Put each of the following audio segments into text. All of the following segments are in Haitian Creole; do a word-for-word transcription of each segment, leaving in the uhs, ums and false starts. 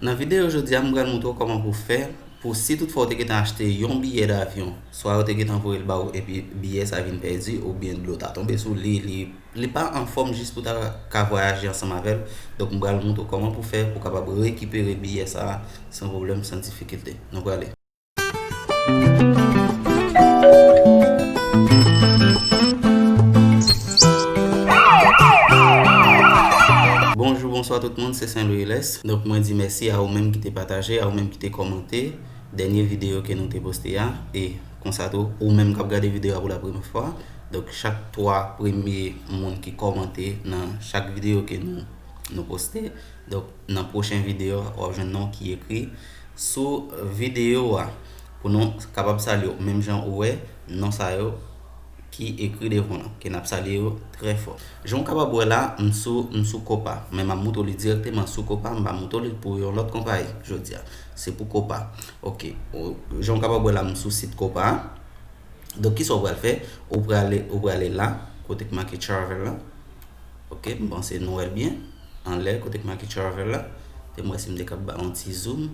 Nan videyo jodi a, m pral montre w kòman pou fè pou si toutfwa w te gentan achte yon biyè davyon, swa yo te gentan voye l ba ou epi biyè sa vin pèdi, oubyen dlo ta tonbe sou li, li, li pa anfòm jis pou ta ka vwayaje ansanm avè l. Donk, m pral montre w kòman pou fè pou w kapab rekipere biyè sa a san pwoblèm, san difikilte. Nou prale. Bonjou, bonswa tout moun, se Saint Louis Lès. Donk, mwen di mèsi a ou menm ki te pataje, a ou menm ki te kòmante dènye videyo ke nou te poste a. E konsa tou, ou menm k ap gade videyo a pou la premyè fwa. Donk, chak twa premye moun ki kòmante nan chak videyo ke nou, nou poste. Donk, nan pwochen videyo a, w ap jwenn non ki ekri sou videyo a. Pou nou kapab salye w, menm jan ou wè non sa yo ki ekri devan w lan, ke n ap salye yo trè fò. Jan w kapab wè la, m sou, m sou Copa, men m ap montre w li dirèkteman sou Copa, m pa montre w li pou yon lòt konpayi jodi a. Se pou Copa. Ok. Ou, jan w kapab wè la, m sou sit Copa a. Donk, kisa w pral fè? Ou prale, ou prale la, kote k make travel la. Ok, m panse nou wè l byen. Anlè, kote k make travel la. Te m wè si m te kab ba yon ti zoom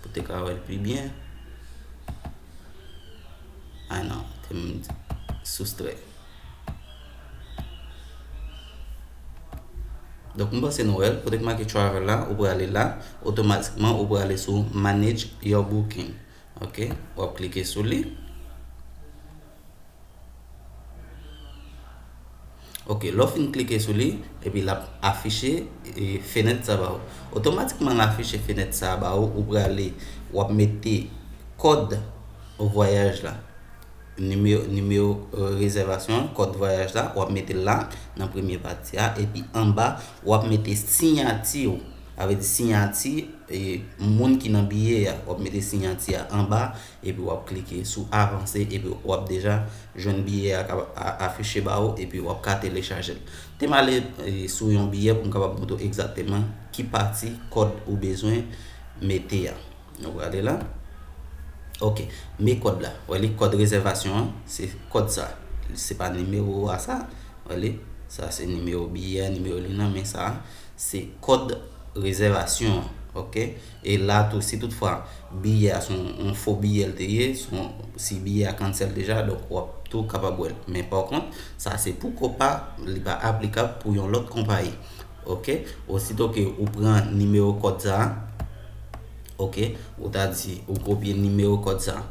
pou te ka wè l pi byen. Ah non, te m soustrè. Donk, m panse nou wè l. Kote k make travel la, ou prale la. Otomatikman, ou prale sou manage your booking. Ok, w ap klike sou li. Ok, lè w fin klike sou li, epi l ap afiche, e, fenèt sa ba ou. Otomatikman, l afiche fenèt sa ba ou, ou prale, w ap mete kòd vwayaj la. Nimewo, nimewo, e, rezèvasyon an, kòd vwayaj la, w ap mete l la, nan premye pati a, epi anba, w ap mete siyati w. Sa vle di siyati, e, moun ki nan biyè a, w ap mete siyati a anba, epi w ap klike sou avanse, epi w ap deja jwenn biyè a k ap a-, afiche ba ou, epi w ap ka telechaje l. Te m ale, e, sou yon biyè pou m kapab montre w egzakteman ki pati kòd ou bezwen mete a. Nou prale la. Ok, men kòd la. Wè li, kòd rezèvasyon an, se kòd sa. Se pa nimewo a sa. Wè li, sa se nimewo biyè, nimewo li nan, men sa, se kòd rezèvasyon an, ok? E la tou, si toutfwa biyè a se yon, yon fo biyè l te ye, se yon, si biyè a cancel deja, donk w ap tou kapab wè l. Men pa kont, sa se pou Copa, li pa aplikab pou yon lòt konpayi, ok? Osito ke ou pran nimewo kòd sa a, ok? Ou ta di, ou kopye nimewo kòd sa a,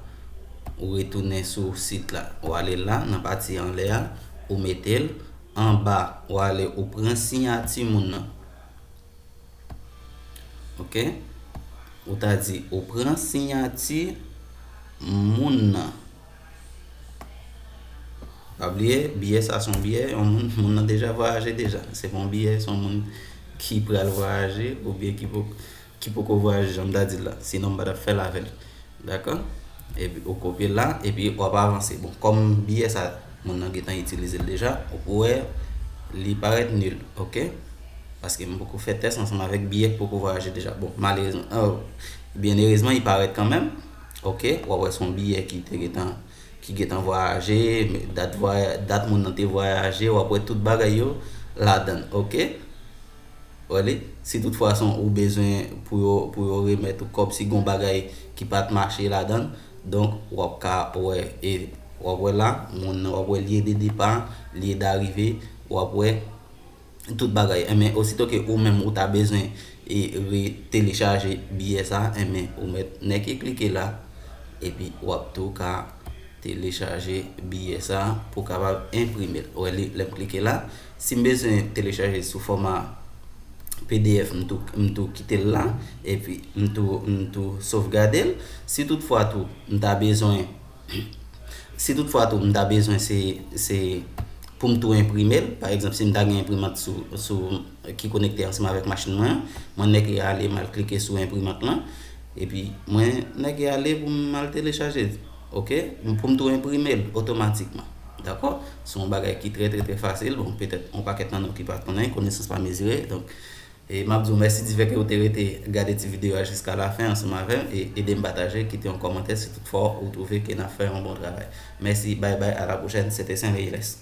ou retounen sou sit la, ou ale la, nan pati anlè a, ou mete l, anba, ou ale, ou pran siyati moun nan. Ok? Ou ta di, ou pran siyati moun nan. Pa bliye, biyè sa se yon biyè, yon moun, moun nan deja vwayaje deja. Se pa yon biyè, se yon moun ki pral vwayaje, oubyen ki po-, ki poko vwayaje, jan m ta di l la. Sinon, m pa t ap fè l avè l. Dakò? Epi ou kopye l la, epi w ap avanse. Bon, kòm biyè sa, moun nan gentan itilize l deja, ou wè li parèt nil, ok? Paske m poko fè tès ansanm avèk biyè k poko vwayaje deja. Bon, malerezman, oh, byen erezman, li parèt kanmenm, ok? W ap wè se yon biyè ki te gentan, ki gentan vwayaje, dat vwaya-, dat moun nan te vwayaje, w ap wè tout bagay yo ladan l, ok? Wè li, si toutfwa se yon ou bezwen pou yo, pou yo remèt ou kòb, si gon bagay ki pa t mache ladan l, donk, w ap ka wè, e, w ap wè la, moun nan, w ap wè lieu de départ, lieu d'arrivée, w ap wè tout bagay. Enben, osito ke ou menm ou ta bezwen, e, re-, telechaje biyè sa, enben, ou mèt nèk e klike la, epi w ap tou ka telechaje biyè sa pou w kapab enprime l. Wè li, lè m klike la, si m bezwen telechaje sou fòma P D F, m tou, m tou kite l la, epi m tou, m tou sovgade l. Si toutfwa tou, m ta bezwen, si toutfwa tou, m ta bezwen se, se pou m tou enprime l. Pa egzanp, si m ta gen enprimant sou, sou, ki konekte ansanm avèk machin mwen an, mwen nèk e ale, m al klike sou enprimant lan, epi mwen nèk e ale pou m al telechaje l. Ok? Pou m tou enprime l otomatikman. Dakò? Se yon bagay ki trè, trè, trè fasil. Bon, petèt, yon pakèt nan nou ki pa konnen, konesans pa mezire. Donk, e m ap di w mèsi divè ke w te rete gade ti videyo a jiska lafen ansanm avè m e ede m pataje, kite yon kòmantè si toutfwa ou twouve ke n ap fè yon bon travay. Mèsi, bay bay, a la pwochèn, se te Saint Louis Lès.